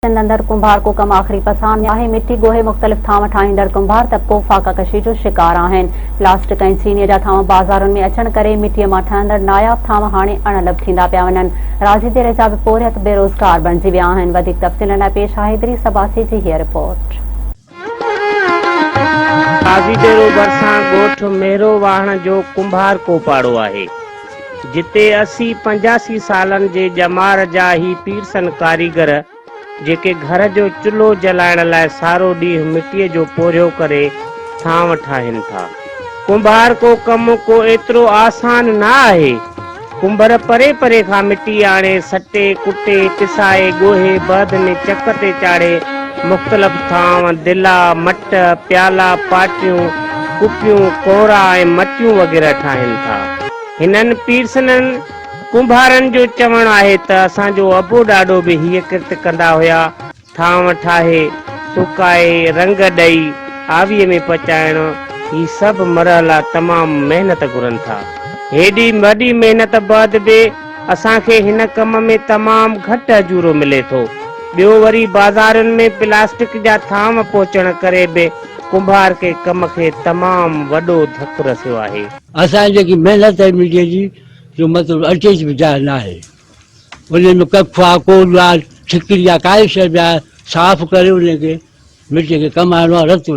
سنڌ اندر ڪنڀارڪو ڪم آخري پساهه ۾ آهي، مٽي ڳوهي مختلف ٿانو ٺاهيندڙ ڪنڀار طبقو فاقاڪشي جو شڪار آهن. پلاسٽڪ ۽ چيني جا ٿانو بازارن ۾ اچڻ ڪري مٽيء مان ٺهندڙ ناياب ٿانو هاڻي اڻ لڀ ٿيندا پيا وڃن. راضي ديري جا به پورهيت بيروزگار بڻجي ويا آهن. وڌيڪ تفصيلن لاء پيش آهي ادريس عباسي جي هيء رپورٽ. قاضي ديرو ڀرسان ڳوٺ مهرو واهڻ جو ڪنڀارڪو پاڙو آهي، جتي 80 85 سالن جي ڄمار جا هي پيرسن ڪاريگر جيڪي گهر جو چلهو جلائڻ لاء سارو ڏينهن مٽيء جو پورهيو ڪري ٿانو ٺاهين ٿا. ڪنڀار ڪو ڪم ڪو ايترو آسان نه آهي. ڪنڀر پري پري کان مٽي آڻي، سٽي، ڪٽي، پسائي، ڳوهي، بعد ۾ چڪ تي چاڙهي مختلف ٿانو، دلا، مٽ، پيالا، پاٽيون، ڪپيون، ڪونرا ۽ مٽيون وغيره ٺاهين ٿا. هنن پيرسنن ڪنڀارن جو چوڻ آهي ته اسان جو ابو ڏاڏو به هيء ڪرت ڪندا هيا، ٿانو ٺاهي، سڪائي، رنگ ڏئي، آويء ۾ پچائڻ، هي سڀ مرحلا تمام محنت گهرن ٿا. هيڏي وڏي محنت بعد به اسان کي هن ڪم ۾ تمام گهٽ اجورو ملي ٿو. ٻيو وري بازارن ۾ پلاسٽڪ جا ٿانو پهچڻ ڪري به ڪنڀارڪي ڪم کي تمام وڏو ڌڪ رسيو آهي. اسان جي جيڪي محنت آهي مٽيء جي جو مطلب اٽي جي به جاء ناهي. انهي ۾ ڪک آ، ڪوڏ آ، ٺڪري آ، ڪائي شيء به آهي، صاف ڪري انهي کي مٽيء کي ڪمائڻو آ، رت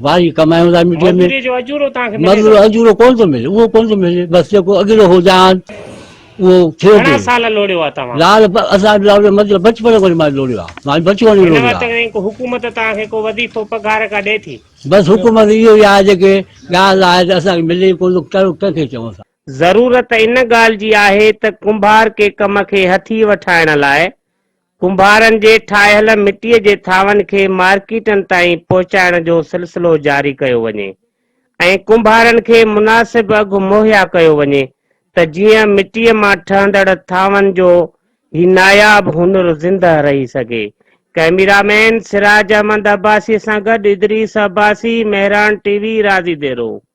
واري ڪمايون ٿا مٽيء ۾. مزدوريء جو اجورو توهان کي ملي ٿو؟ مزدوريء جو اجورو ڪونه ٿو ملي، اهو ڪونه ٿو ملي، بس جيڪو اڳلو هو جهان اهو ٿيو گهڻا پئي. سال لوڙيو آ توهان؟ لال اسان لوڙيو مطلب بچپن کان مان لوڙيو آ، مان بچپن کان هن لوڙيو وقت آ. تائين ڪو حڪومت توهان کي ڪو وظيفو پگهار ڪا ڏئي ٿي؟ بس حڪومت اهو ئي آهي جيڪي ڳالهه آهي ته اسان کي ملي ئي ڪونه ٿو ڪنهن کي چئون اسان. ضرورت ان ڳالهه جي آهي ته ڪنڀارڪي ڪم کي هٿي وٺائڻ لاء ڪنڀارن جي ٺاهيل مٽيء جي ٿانون کي مارڪيٽن تائين پهچائڻ جو سلسلو جاري ڪيو وڃي ۽ ڪنڀارن کي مناسب اگهه مهيا ڪيو وڃي ته جيئن مٽيء مان ٺهندڙ ٿانون جو هي ناياب هنر زندهه رهي سگهي. ڪئميرا مين سراج احمد عباسي سان گڏ ادريس عباسي، مهراڻ ٽي وي، راضي ديرو.